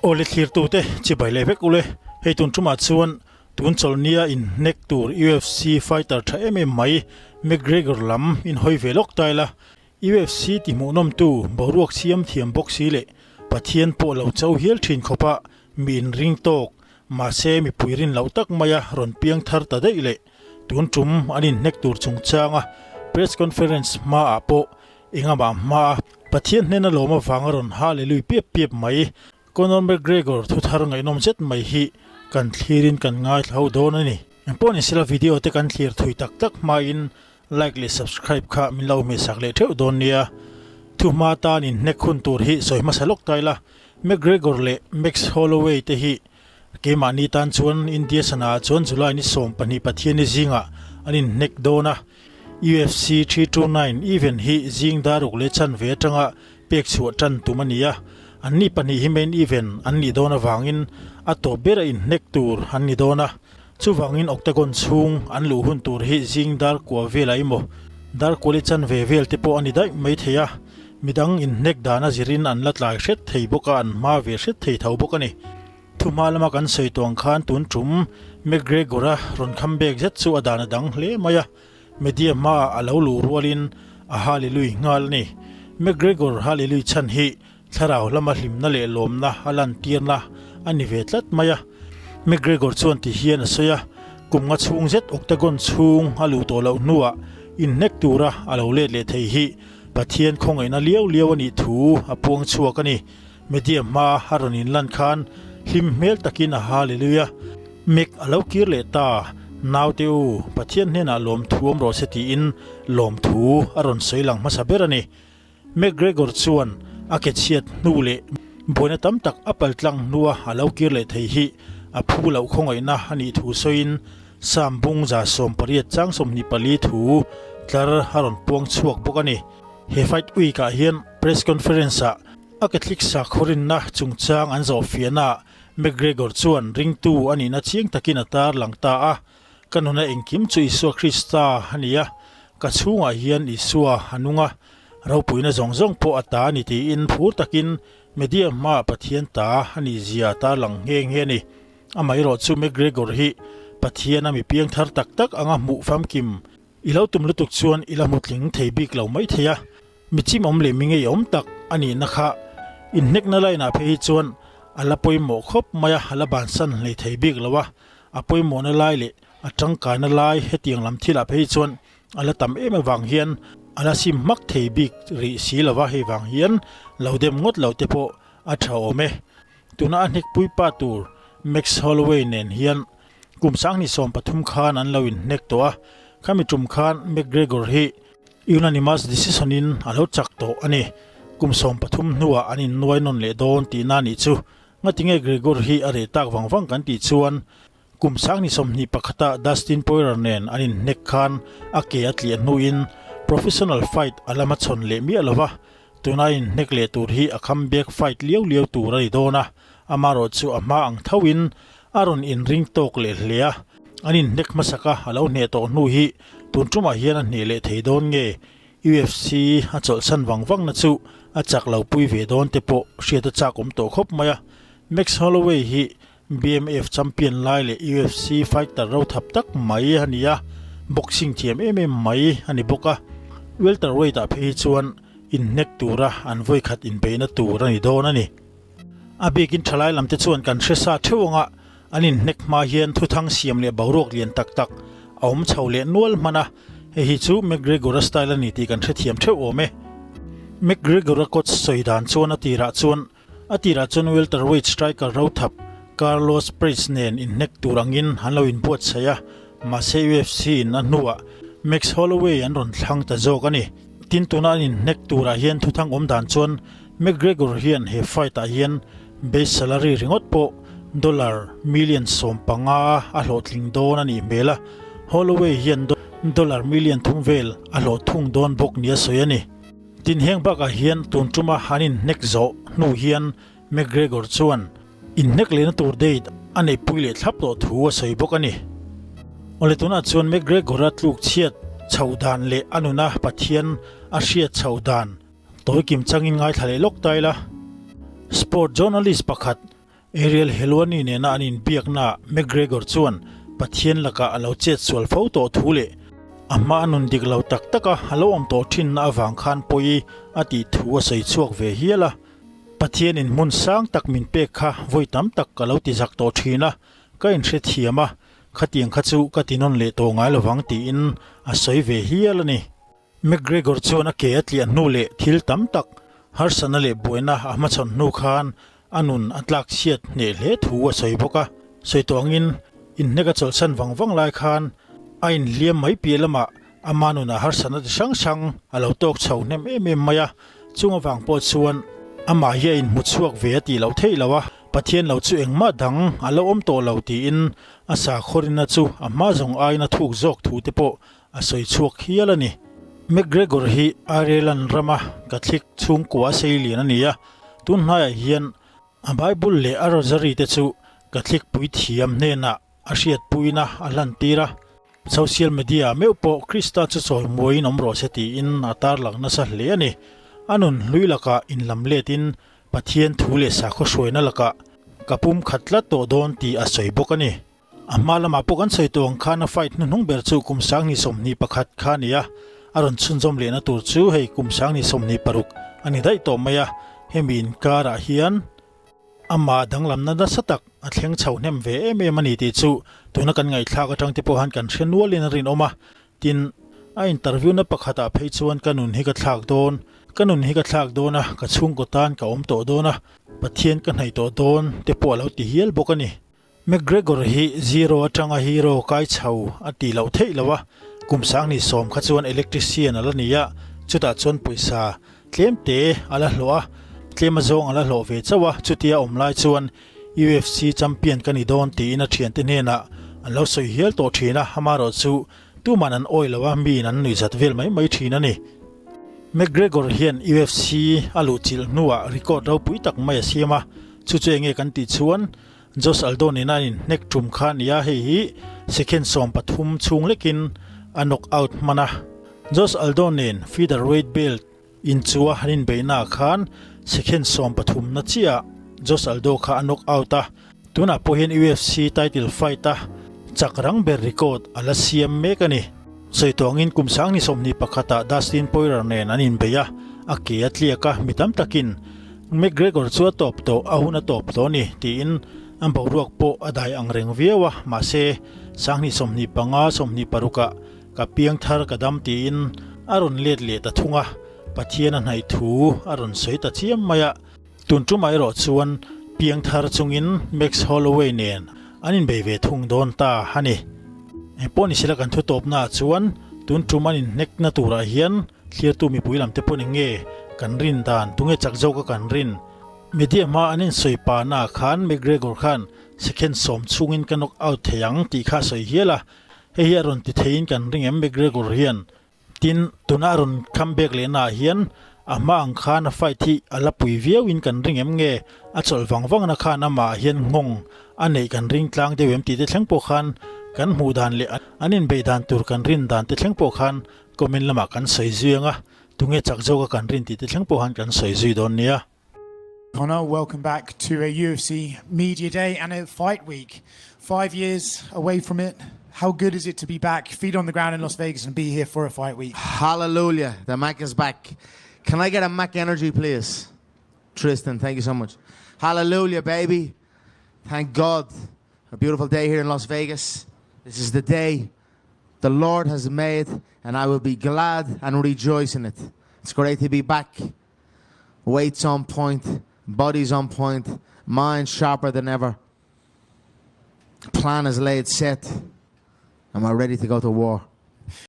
Awle thlirtute chibai leh vek ule, hei tun tumah chuan tun chawlhnia in hnek tur UFC fighter tha em em mai McGregor lam in hawi ve lawk ta ila, UFC ti hmuhnawmtu boruak siam thiam bawk si leh Pathian pawh lo cho hial thin khawpa mi inring tawk mahse mipui rin loh tak maia rawn piang thar ta daih leh tun tum an inhnek tur chungchanga press conference hmaah pawh Engahmah hmaa Pathian hnena lawm avanga rawn ha leh lui piap piap mai. Conor McGregor thuthar ngaihnawm zet mai hi kan thlirin kan ngaithla ho dawn a ni. Engpawh ni sela video te kan thlir thui tak tak hmain like leh subscribe kha min lo hmehsak leh theuh dawn nia. Thu hma tan inhnek hun tur hi sawi hmasa lawk ta ila, McGregor leh Max Holloway te hi keimahni tan chuan India sana ah chuan July ni 12 Pathianni zingah an inhnek dawn a. UFC 329 event hi zing daruk leh chanve atanga pek chhuah tan tum a ni a, anni pahnih hi main event an nih dawn avangin a tawp bera inhnek tur an ni dawn a, chuvangin octagon chhung an luh hun tur hi zing dar kua velah emaw dar kua leh chanve vel te pawh a ni daih mai thei a, midang inhnek dana zirin an la tlai hret thei bawk a, an hma ve hret thei tho bawk a ni. Thuhma lama kan sawi tawh ang khan tun tum McGregor-a rawn kham bek zet chu a dan a dang hle mai a, media hmaah a lo luh rualin a hallelui nghal a ni. McGregor hallelui chhan hi thlarau lama hlimna leh lawmna a lantirna a ni ve tlat mai a. McGregor chuan ti hian a sawi a, Kum nga chhung zet octagon chhung a luh tawh loh hnuah inhnek tura a lo let leh thei hi Pathian khawngaihna liau liau a nih thu a puang chhuak a ni. Media hma a rawn inlan khan hlim hmel takin a Hallelujah! Mek a lo kir leh ta, Naute u, Pathian hnenah lawmthu awm rawh se tiin lawmthu a rawn sawi lang hmasa ber a ni. McGregor chuan a ke chhiat hnu leh buaina tam tak a paltlang hnua a lo kir leh thei hi a phu loh khawngaihna a nih thu sawiin Psalm bung 80 chang 24 thu tlar a rawn puang chhuak bawk a ni. He fight week-ah hian press conference-ah A Catholic sakhaw-rinna chungchang an zawhfiahnaah McGregor chuan ringtu a nihna chiang takin a tar lang ta a, Ka nuna engkim chu Isua Krista a ni a, ka chhungah hian Isua a nung a, ropuina zawng zawng pawh a ta a ni tiin phur takin media hmaah Pathian ta a nih zia a tar lang nghe nghe a ni. Amaherawh chu McGregor hi Pathian a mi piangthar tak tak anga hmuh famkim I lo tum lutuk chuan i la hmu tling thei bik lo mai thei a, mi chimawm leh mi ngeiawm tak a nihna kha inhnekna line ah phei hi chuan a la pawimawh khawp mai a, a la bansan hlei thei bik lo a, a pawimawhna lai leh a tangkaina lai hetiang lam thil ah phei hi chuan a la tam em avang hian a la sim hmak thei bik rih si lo va, hei vang hian lo dem ngawt lo te pawh a tha awm e. Tuna a hnekpui pa tur Max Holloway nen hian Kum 2013 khan an lo inhnek tawh a, khami tum khan McGregor hi unanimous decision in a lo chak tawh a ni. Kum 13 hnuah an innuai nawn leh dawn tihna a nih chu. Ngatinge Gregor hi a reh tak vang vang kan tih chuan kum 2021 ah Dustin Poirier nen an inhnek khan a ke a tliah hnuin professional fight a la hmachhawn leh miah lo va, tuna inhnek leh tur hi a comeback fight liau liau tur a ni dawn a, amaherawhchu chu a hma ang thoin A rawn inring tawk leh hle a, an inhnek hmasak a, a lo hneh tawh hnu hi tun tumah hian a hneh leh thei dawn nge? UFC a chawlhsan vang vang na chu a chak lo pui ve dawn te pawh hriat a chak awm tawh khawp mai a. Max Holloway hi BMF champion lai leh UFC fighter ro thap tak mai a ni a, boxing thiam em em mai a ni bawk a. Welterweight ah phei hi chuan inhnek tura an vawikhat inbeihna tur a ni dawn a ni. A bikin thalai lamte chuan kan hre sa theuh anga an inhnek hma hian thuthang siam leh boruak lian tak tak a awm chho leh nual hman a, hei hi chu McGregor-a style a ni tih kan hrethiam theuh awm e. McGregor-a coach sawi dan chuan a tirah chuan a tirah chuan welterweight striker rothap Carlos Prates nen inhnek tur angin an lo inbuatsaih a, mahse UFC in a hnuah Max Holloway an rawn thlang ta zawk a ni. Tin tuna an inhnek turah hian thuthang awm dan chuan McGregor hian he fight ah hian base salary ringawt pawh dollar million 15 a hlawhtling dawn a nih hmel a, Holloway hian dollar million thum vel a hlawh thung dawn bawk nia sawi a ni. Tin heng bakah hian tun tuma an inhnek zawh hnu hian McGregor chuan inhnek lehna tur date a neihpui leh thlap tawh thu a sawi bawk a ni. Awle tunah chuan McGregor-a tluk chhiat chhoh dan leh a nuna Pathian a hriat chhoh dan Tawi kim changin ngaithla leh lawk ta ila. Sport journalist pakhat. Ariel Helwani nena an inbiaknaah McGregor chuan Pathian lakah a lo chet sual fo tawh thu leh a hma a nun dik lo tak taka a lo awm tawh thinna avang khan pawi a tih thu a sawi chhuak ve hial a. Pathianin hmun sang tak min pek kha vawi tam tak ka lo ti zak tawh thin a, ka inhrethiam a, khatiang kha chu ka ti nawn leh tawh ngai lovang tiin a sawi ve hial a ni. McGregor chuan a ke a tliah hnu leh thil tam tak, harsatna leh buaina a hmachhawn hnu khan a nun a tlak chhiat hneh hle thu a sawi bawk a. Sawi tawh angin inhnek a chawlhsan vang vang lai khan a inhliam mai piah lamah ama nunah harsatna ti hrang hrang a lo tawk chho hnem em em mai a, chung avang pawh chuan amah hi a inhmu chhuak ve a tih loh theih lo a, Pathian lo chu engmah dang a lo awm tawh lo tiin a sakhawrina chu a hma zawng aiin a thuk zawk thu te pawh A sawi chhuak hial a ni. McGregor hi Ireland rama Catholic chhungkua sei lian a ni a, tun hnaiah hian a Bible leh a Rosary te chu Catholic puithiam hnenah a hriatpuina a hlantir a. Social media ah meuh pawh Krista chu chawimuaiin awm rawh se tiin a tarlang nasa hle a ni. A nun hlui lakah inlam letin Pathian thu leh sakhaw hruaina lakah ka pum khat tlat tawh dawn tih a sawi bawk a ni. A hma lamah pawh kan sawi tawh ang khan a fight hnuhnung ber chu kum 2021 kha a ni a, a rawn chhunzawm lehna tur chu hei kum 2026 a ni daih tawh mai a, hemi inkarah hian amah danglamna nasa tak a thleng chho hnem ve em em a ni tih chu tuna kan ngaihthlak atang te pawh han kan hre nualin a rinawm a, tin a interview na pakhatah phei chuan ka nun hi ka thlak dawn, ka nun hi ka thlak dawn a, ka chhungkaw tan ka awm tawh dawn a, Pathian ka hnaih tawh dawn te pawh a lo ti hial bawk a ni. McGregor hi zero atanga hero kai chho a tih loh theih lo a, kum 2010 kha chuan electrician a la ni a, chutah chuan pawisa tlem te a la hlawh a, tlem azawng a la hlawh ve chauh a, chutia awm lai chuan UFC champion ka ni dawn tiin a thiante hnenah an lo sawi hial tawh thin a, amaherawh chu tuman an awih lo a, miin an nuihzat vel mai mai thin a ni. McGregor hian UFC a luhchilh hnuah record ropui tak mai a siam a, chu chu enge kan tih chuan Josh Aldo nena an inhnek tum kha a ni a, hei hi second 13 chhung lekin a knock out hman a. Josh Aldo nen featherweight belt inchua an inbeihnaah khan second 13 na chiahah Josh Aldo kha a knock out a, tunah pawh hian UFC title fight a chak rang ber record a la siam mek a ni. Sawi tawh angin kum 2021 ah Dustin Poirier nen an inbei a, a ke a tliak a, mi tam takin McGregor chu a tawp tawh, a hun a tawp tawh a ni, tiin an boruak pawh a dai ang reng viau a, mahse, 2025, 26 ah ka piang thar ka dam tiin a rawn let leh ta thung a, Pathian a hnaih thu a rawn sawi ta chiam mai a. Tun tumah erawh chuan piang thar chungin Max Holloway nen an inbei ve thung dawn ta a ni. Engpawh ni sela kan thu tawpnaah chuan tun tum an inhnekna turah hian Thlirtu mipui lam te pawh ni nge kan rin dan, tunge chak zawk a kan rin? Media hma an insawi pahna ah khan McGregor khan second sawm chhungin ka knock out thei ang tih kha a sawi hial a, hei hi a rawn ti theiin kan ring em McGregor hian? Tin, tuna a rawn come back lehna ah hian a hma ang khan a fight hi a la pui viau in kan ring em nge a chawlh vang vangna khan amah ah hian nghawng a neih kan ring tlang deuh em tih te thleng pawh khan kan hmuh dan leh an inbeih dan tur kan rin dan te thleng pawh khan Comment lamah kan sawi zui ang a, tunge chak zawka kan rin tih te thleng pawh han kan sawi zui dawn nia. Conor, welcome back to a UFC Media Day and a fight week. 5 years away from it, how good is it to be back, feet on the ground in Las Vegas and be here for a fight week? Hallelujah, the Mac is back. Can I get a Mac Energy, please? Tristan, thank you so much. Hallelujah, baby. Thank God. A beautiful day here in Las Vegas. This is the day the Lord has made, and I will be glad and rejoice in it. It's great to be back. Weight's on point, body's on point, mind sharper than ever. Plan is laid set, and we're ready to go to war.